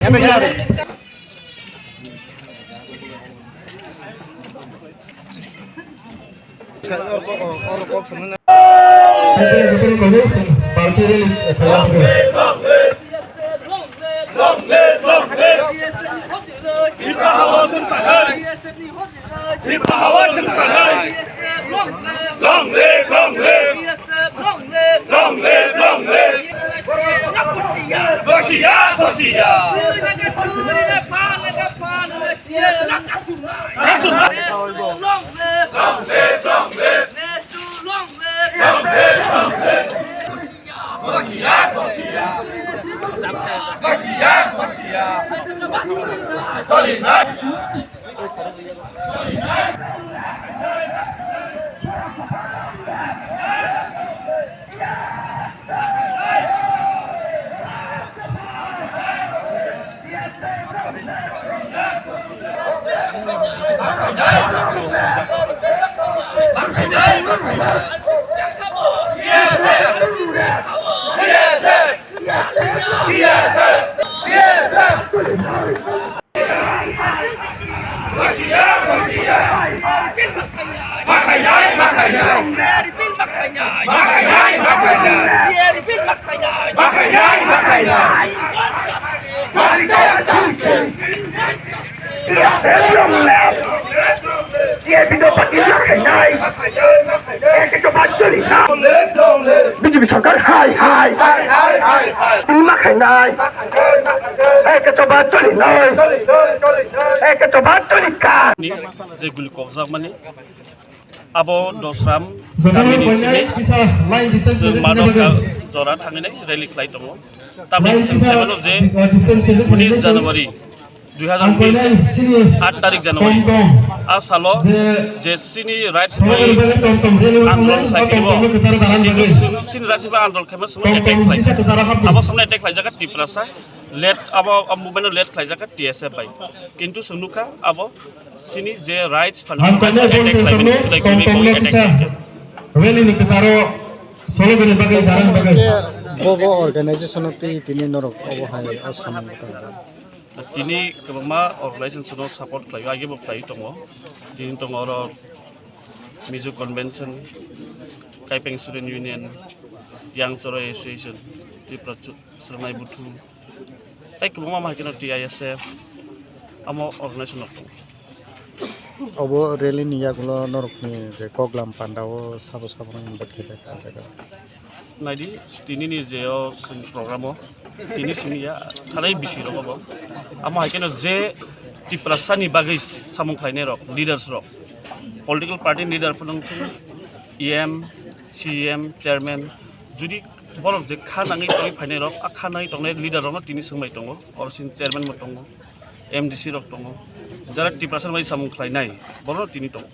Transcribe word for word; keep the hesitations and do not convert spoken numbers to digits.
Long live, long live. Long live, long live. Tipra hawa chwng sanai. Tipra hawa chwng sanai. Long live, long live. Long live, long live. Hosia, hosia. Long live, long live. Long live, long live. Long live, long live. B J P sarkar hai hai. Tini ma khainai. Eke choba choli noi. Eke choba choli ka. Ni je guli kokjak mani abo Dosram kamini simi chwng mano ka jora thangwi nai rally khlai tongo. Tamni chwng sai mano je unis January dui hazar unis, aat tarik January, a salo je chini rights bai andolon khlai philibo, kintu chini rights bai andolon khlaima simi attack khlai. Abo samne attack khlai jaka Tiprasa, led abo, abo movement led khlai jaka T S F bai. Kintu chwng nukha abo chini je rights fundamental rights attack khlai mani, sudai khlai attack khlai. Rally ni kwcharo solo bini bagwi, darang bagwi. Bo bo organization o twi tini norok obo hai o samung tong. Tini kwbangma organization no support khlaio, age bo khlai tongo. Tini tongo oro Mizo Convention, Kaipeng Student Union, Yang Choroi Association, Tripura Chu-, Chwrwngnai Buthu, tei kwbangma ma haikhe no T I S F, amo organization rok tongo. Obo rally ni yagulo norokni je koklam panda o sabo sabo no invite khaijak o jaga. Naidi, tini ni je o chwng program o, tini simi ya, thalai bisi rok obo. Amo hai kheno je Tiprasa ni bagwi samung khlainai rok, leaders rok, political party leader phano wngthung, E M, C E M, chairman, judi borok je kha nangwi tongwi phainai rok, a kha nangwi tongnai leader rok no tini swngbai tongo, oro sini chairman bo tongo, M D C rok tongo, jara Tiprasa ni bagwi samung khlainai, borok no tini tongo.